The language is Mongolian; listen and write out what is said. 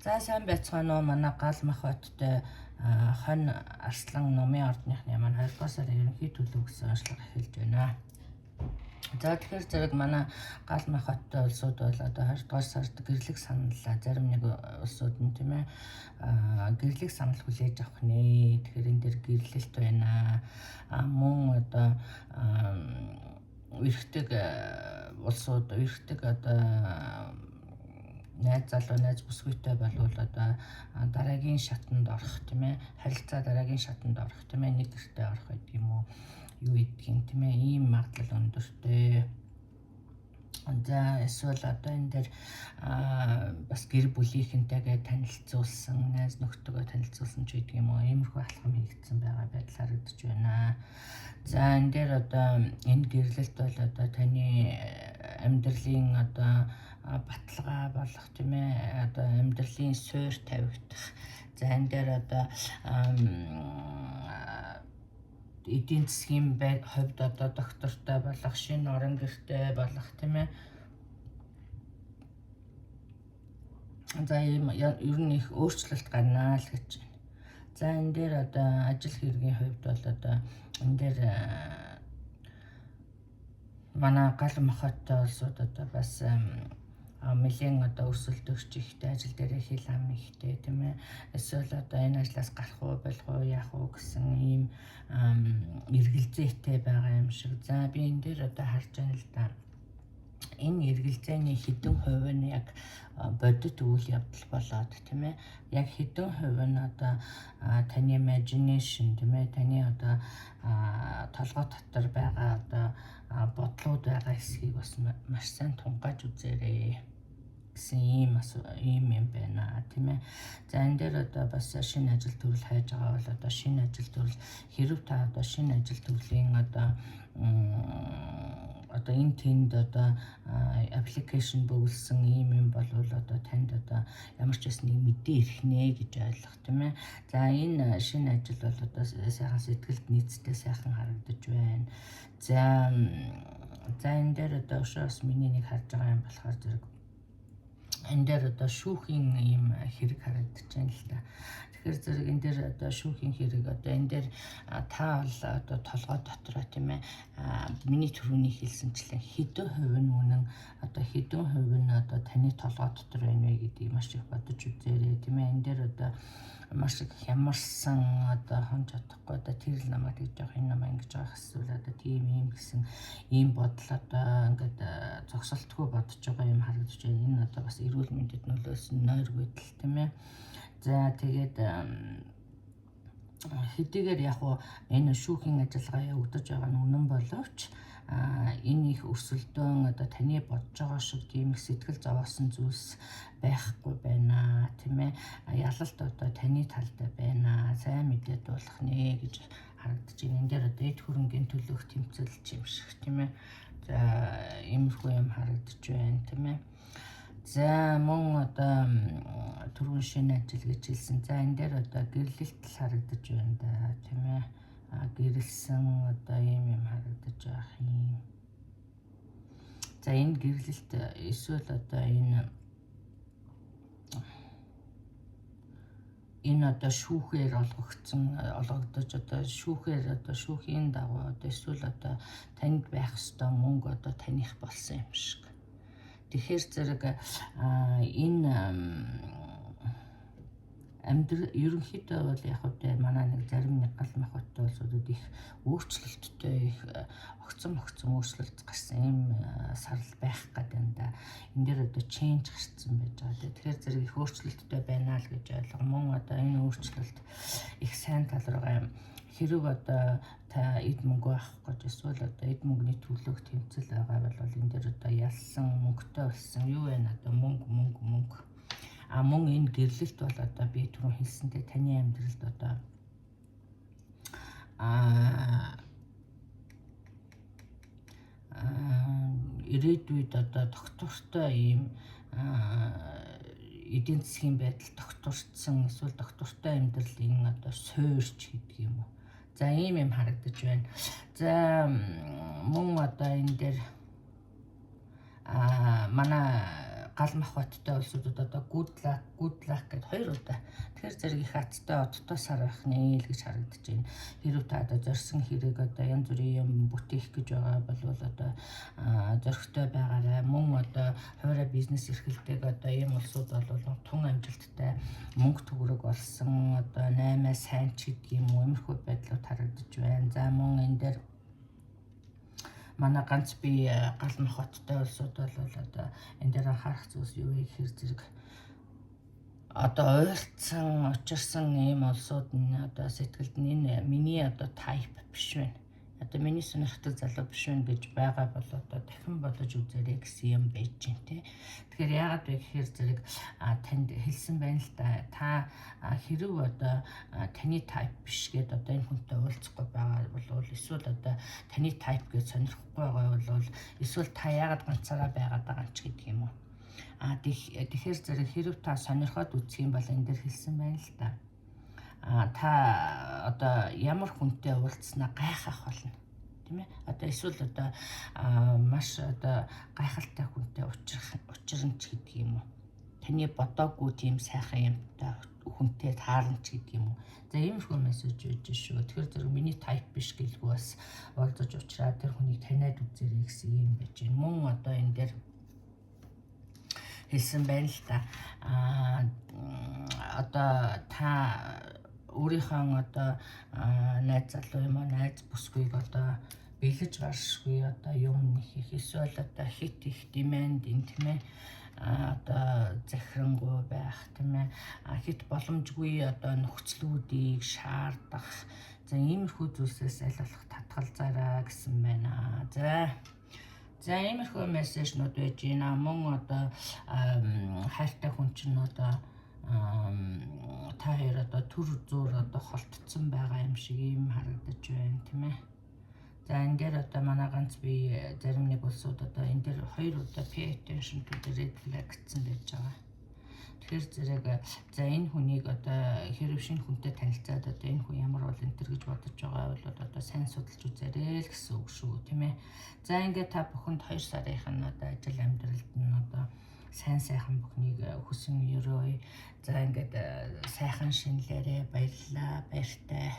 За, сайн байцгаана уу, манай гал махбодтой хонь арслан номын ордныхны маань 20 дугаар сарын ерөнхий төлөв гэсэн онцлог эхэлж байна. За, тэгэхээр зэрэг манай гал махбодтой улсууд бол одоо 20 дугаар сард гэрлэг саналаа, зарим нэг улсууд нь, тийм ээ, гэрлэг санал хүлээж авах нэ. Тэгэхээр энэ дээр гэрлэлт байна. Мөн одоо эрэгтэй улсууд, эрэгтэй одоо найз залуу, найз бүсгүйтэй болвол одоо дараагийн шатанд орох, тийм ээ, харилцаа дараагийн шатанд орох, тийм ээ, нэг гэртээ орох гэдэг юм уу, юу гэдгийг, тийм ээ, ийм магадлал өндөртэй. За, эсвэл одоо энэ дээр бас гэр бүлийнхэнтэйгээ танилцуулсан, найз нөхдөдөө танилцуулсан ч гэдэг юм уу, иймэрхүү алхам хийгдсэн байгаа байдал харагдаж байна. За, энэ дээр одоо энэ гэрлэлт бол одоо таны амьдралын одоо баталгаа болох, тийм ээ, одоо амьдралын суурь тавигдах. За, энэ дээр одоо эдийн засгийн хувьд одоо доктортой болох, шинэ орон гэртэй болох, тийм ээ. За, ийм ер нь их өөрчлөлт гарнаа л гэж байна. За, энэ дээр одоо ажил хэргийн хувьд бол одоо энэ дээр манай гал махбодтой улсууд одоо бас нэлээн одоо өрсөлдөгч ихтэй, ажил дээрээ хил ам ихтэй, тийм ээ. Эсвэл одоо энэ ажлаас гарах уу, болох уу, яах уу гэсэн ийм эргэлзээтэй байгаа юм шиг. За, би энэ дээр одоо харж байна л да. Энэ эргэлзээний хэдэн хувь нь яг бодит үйл явдал болоод, тийм ээ, яг хэдэн хувь нь одоо таны imagination, тийм ээ, таны одоо толгой дотор байгаа одоо бодлууд байгаа хэсгийг бас маш сайн тунгааж үзээрэй гэсэн ийм ийм юм байна, тийм ээ. За, энэ дээр одоо бас шинэ ажил төрөл хайж байгаа бол одоо шинэ ажил төрөл, хэрв та одоо шинэ ажил төрлийн одоо энэ тэнд одоо application бөглөсөн ийм юм болвол одоо танд одоо ямар ч байсан нэг мэдээ ирэх нэ гэж ойлгох, тийм ээ. За, энэ шинэ ажил бол одоо сайхан сэтгэлд нийцтэй сайхан харагдаж байна. За, энэ дээр одоо өшөө бас миний нэг харж байгаа юм болохоор зэрэг энэ дээр одоо шүүхийн ийм хэрэг харагдаж байна л да. Тэгэхээр зэрэг энэ дээр одоо шүүхийн хэрэг, одоо энэ дээр та бол одоо толгой дотроо, тийм ээ, миний түрүүний хэлсэнчлэн хэдэн хувь нь үнэн, одоо хэдэн хувь нь одоо таны толгой дотор байна вэ гэдгийг маш их бодож үзээрэй, тийм ээ. Энэ дээр одоо маш их хямарсан, одоо хонж чадахгүй, одоо тэр л намайг тэгж байгаа, энэ намайг ингэж байгаа, эсвэл одоо тийм юм гэсэн ийм бодол одоо ингээд зогсолтгүй бодож байгаа юм харагдаж байна. Энэ одоо бас эрүүл мэндэд нөлөөлсөн нойргүй тал, тийм ээ. За, тэгээд хэдийгээр яг уу энэ шүүхийн ажиллагаа явагдаж байгаа нь үнэн боловч энэ их өрсөлдөөн одоо таны бодож байгаа шиг тийм их сэтгэл зовоосон зүйлс байхгүй байна, тийм ээ. Ялалт одоо таны талдаа байна, сайн мэдээ дуулах нэ гэж харагдаж байна. Энэ дээр одоо эд хөрөнгийн төлөөх тэмцэл юм шиг, тийм ээ. За, иймэрхүү юм харагдаж байна, тийм ээ. За, мөн одоо түрүүн шинэ ажил гэж хэлсэн. За, энэ дээр одоо гэрлэлт харагдаж байна да, тийм ээ. Гэрэлсэн одоо ийм юм харагдаж байх юм. За, энэ гэрлэлт эсвэл одоо энэ одоо шүүхээр олгогдож, одоо шүүхээр, одоо шүүхийн дагуу одоо эсвэл одоо танд байх ёстой мөнгө одоо таних болсон юм шиг. Тэгэхээр зэрэг энэ амьдрал ерөнхийдөө бол яг үгүй манай нэг зарим нэг гал махбодтой улсуудад их өөрчлөлттэй, их огцом огцом өөрчлөлт гарсан ийм сарал байх гэдэг юм да. Энэ дээр одоо change гарсан байж байгаа. Тэгэхээр зэрэг их өөрчлөлттэй байна л гэж ойлго. Мөн одоо энэ өөрчлөлт их сайн тал руугаа юм. Хэрэг одоо та эд мөнгө авах гэж эсвэл одоо эд мөнгөний төлөөх тэмцэл байгаа бол энэ дээр одоо ялсан, мөнгөтэй болсон юу вэ? Одоо мөнгө, мөнгө, мөнгө. А мөн энэ гэрлэлт бол одоо би түрүүн хэлсэнтэй таны амьдралд одоо ирээдүйд одоо доктортой ийм эдийн засгийн байдал докторцсон эсвэл доктортой амьдралын одоо суурьч гэдэг юм уу. За, ийм юм харагдаж байна. За, мөн одоо энэ дээр манай гал махбодтой улсуудад одоо good luck, good luck гэдэг Хоёр удаа. Тэгэхээр зэрэг их азтай, одтой сар байх нэ л гэж харагдаж байна. Хэрвээ та одоо зорьсон хэрэг, одоо янз бүрийн юм бүтээх гэж байгаа бол одоо зоригтой байгаарай. Мөн одоо хуваараа бизнес эрхэлдэг одоо ийм улсууд бол тун амжилттай, мөнгө төгрөг олсон, одоо 8 сайн ч гэдэг юм уу, иймэрхүү байдлууд харагдаж байна. За, мөн энэ дээр манай ганц бие гал нохоттой улсууд бол одоо энэ дээр анхаарах зүйлс юу вэ гэхээр зэрэг одоо уйлдсан, учирсан ийм улсууд нь одоо сэтгэлд нь энэ миний одоо type биш байна, одоо миний сонирхдаг залуу биш байна гэж байгаа бол одоо дахин бодож үзээрэй гэсэн юм байж гин тэ. Тэгэхээр яагаад вэ гэхээр зэрэг танд хэлсэн байна л да. Та хэрэг одоо таны type биш гээд одоо энэ хүнтэй уулзахгүй байгаа бол, эсвэл одоо таны type гэж сонирхохгүй байгаа бол, эсвэл та яагаад ганцаараа байгаад байгаа юм ч гэдэг юм уу. А тэгэхээр зэрэг хэрэг та сонирхоод үзэх юм бол энэ дээр хэлсэн байна л да. Та одоо ямар хүнтэй уулзснаа гайхах болно, тийм ээ. Одоо эсвэл одоо маш одоо гайхалтай хүнтэй учрах учирна ч гэдэг юм уу. Таны бодоогүй тийм сайхан юмтай хүнтэй таарна ч гэдэг юм уу. За, иймэрхүү мессеж байж шүү. Тэгэхээр зэрэг миний type биш гэлгүй бас уулзаж уучраа тэр хүнийг таниад үзээрэй гэсэн юм байж байна. Мөн одоо энэ дээр хэлсэн байна л да. Одоо та өөрийнхөө одоо найз залуу юм уу, найз бүсгүйг одоо бэлэж гаршгүй одоо юм их их, эсвэл одоо хит их demand энэ, тийм ээ, одоо захирангуй байх, тийм ээ, хит боломжгүй одоо нөхцлүүдийг шаардах, за, иймэрхүү зүйлсээс аль болох татгалзаарай гэсэн байна. За, иймэрхүү мессежнүүд байж байна. Мөн одоо хайртай хүн чинь одоо та хоёр одоо түр зуур одоо холтцсон байгаа юм шиг юм харагдаж байна, тийм ээ. За, энэ дээр одоо манай ганц бие зарим нэг улсууд одоо энэ дээр хоёр удаа pay attention to the red flag гэсэн байж байгаа. Тэгэхээр зэрэг за, энэ хүнийг одоо хэрв шинэ хүнтэй танилцаад одоо энэ хүн ямар бол энэ төр гэж бодож байгаа бол одоо сайн судалж үзээрэй л гэсэн үг шүү, тийм ээ. За, ингээд та бүхэнд 2 сарынх нь одоо ажил амьдралд нь одоо сайн сайхан бүхнийг хүсэн ерөөе. За, ингээд сайхан шинэлээрээ, баярлалаа, баяртай.